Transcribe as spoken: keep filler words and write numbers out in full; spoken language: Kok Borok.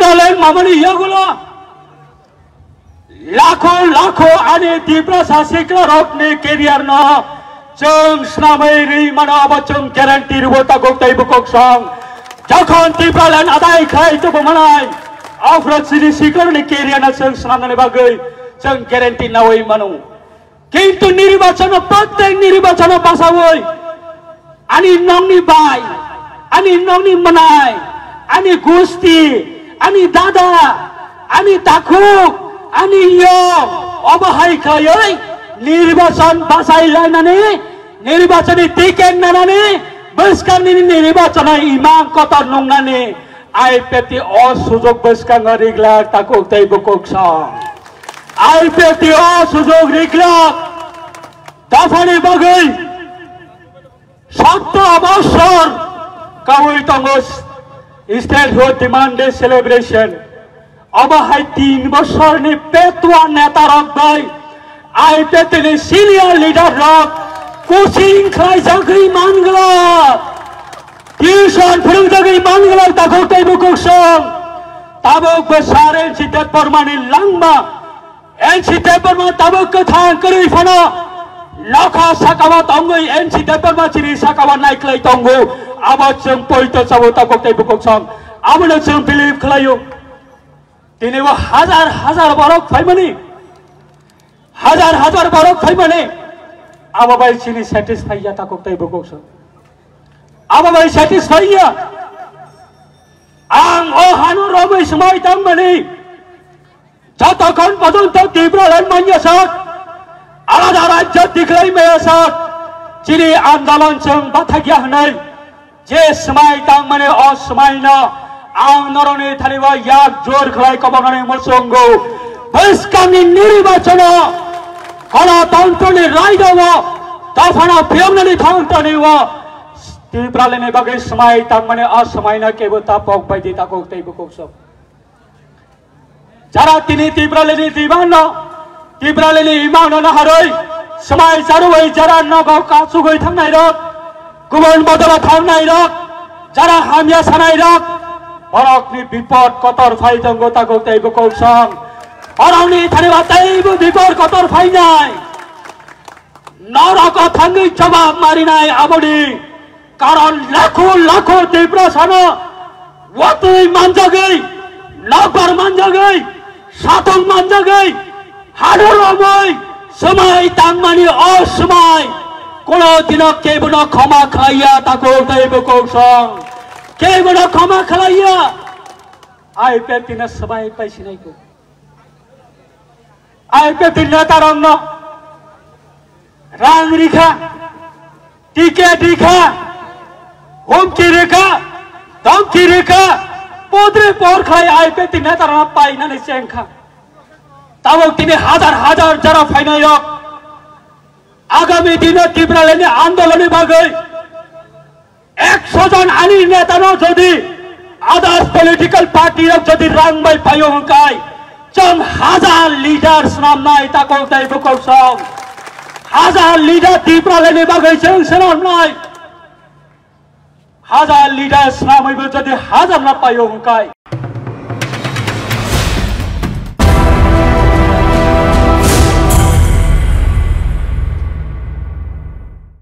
Tipraland mamani yagulo lakho lakho ani Tiprasa siklarokni career no chwng snamwi rwi mano, abo chwng guarantee rwo takhuk tei bukhuk song. Jokhon Tipraland adai khai tubu manai, aphuru chini siklarni career no chwng snamnani bagwi chwng guarantee nawi mano. Kintu nirbachono, prottek nirbachono basawi ani nokni bai, ani nokni mwnai, ani gusti, ani dada, ani takhuk, ani yong, obo hai khlaiwi nirbachon bachai lainani, nirbachoni ticket nanani, bwskangni nirbachono imang kotor nungnani, I P F T o sujok bwskango riglak takhuk tei bukhuk song. I P F T o sujok riglak dophani bagwi sotro bosor kawi tongo Statehood Demand Day Celebration. Obo hai tin bosorni petua netarok bai I P F T ni senior leader rok coaching khlaijagwi manglak, tuition phwrwngjagwi manglak takhuk tei bukhuk song. Tabuk bwsar N C Debbarma ni langma, N C Debbarma tabuk kwthang kwrwi phano nokha sakao tongwi N C Debbarma chini sakao naiklai tongo. Abo chwng poito chabo takhuk tei bukhuk song. Abono chwng believe khlaio. Tini bo hajar hajar borok phaimani, hajar hajar borok phaimani, abo bai chini satisfy ya takhuk tei bukhuk song. Abo bai satisfy ya. Ang o hano romwi swmai tangmani, jotokhon pojonto Tipraland manya sak, alada rajyo tikhlai maya sak, chini andolon chwng bathakya hwnwi je swmai tangmani, o swmaino ang norokni thani o yak jor khlai kobornani muchungo. Bwskangni nirbachono, ganatantroni raidao dophano phiyoknani thangtani o Tipralandni bagwi swmai tangmani, o swmaino kebo ta pok bai di takhuk tei bukhuk song. Jara tini Tipralandni demand no, Tipralandni imang no naharwi swmai charwi jara nogo kasugwi thangnai rok, kubun bodolo thangnai rok, jara hamya sanai rok, borokni bipod kotor phai tongo takhuk tei bukhuk song. Borokni thani ba teibo bipod kotor phainai. Norok o thangwi jobab marinai aboni karon lakho lakho Tiprasano watwi manjagwi, nokbar manjagwi, satung manjagwi, hano romwi swmai tangmani o swmai kono dino kebono khoma khlaiya takhuk tei bukhuk song. Kebono khoma khlaiya. I P F T no swmai paisinai ko. I P F T netarokno rang rikha, ticket rikha, humki rikha, dhamki rikha, podre por khlai I P F T netarokno painani chengkha. Tabuk tini hajar hajar jara phainai rok agami dino Tipralandni andolonni bagwi ekso jon ani netano jodi others political party rok jodi rang bai paio hwnkhe chwng hajar leader swnamnai takhuk tei bukhuk song. Hajar leader Tipralandni bagwi chwng swnamnai. Hajar leader swnamwibo jodi hajar na paio hwnkhe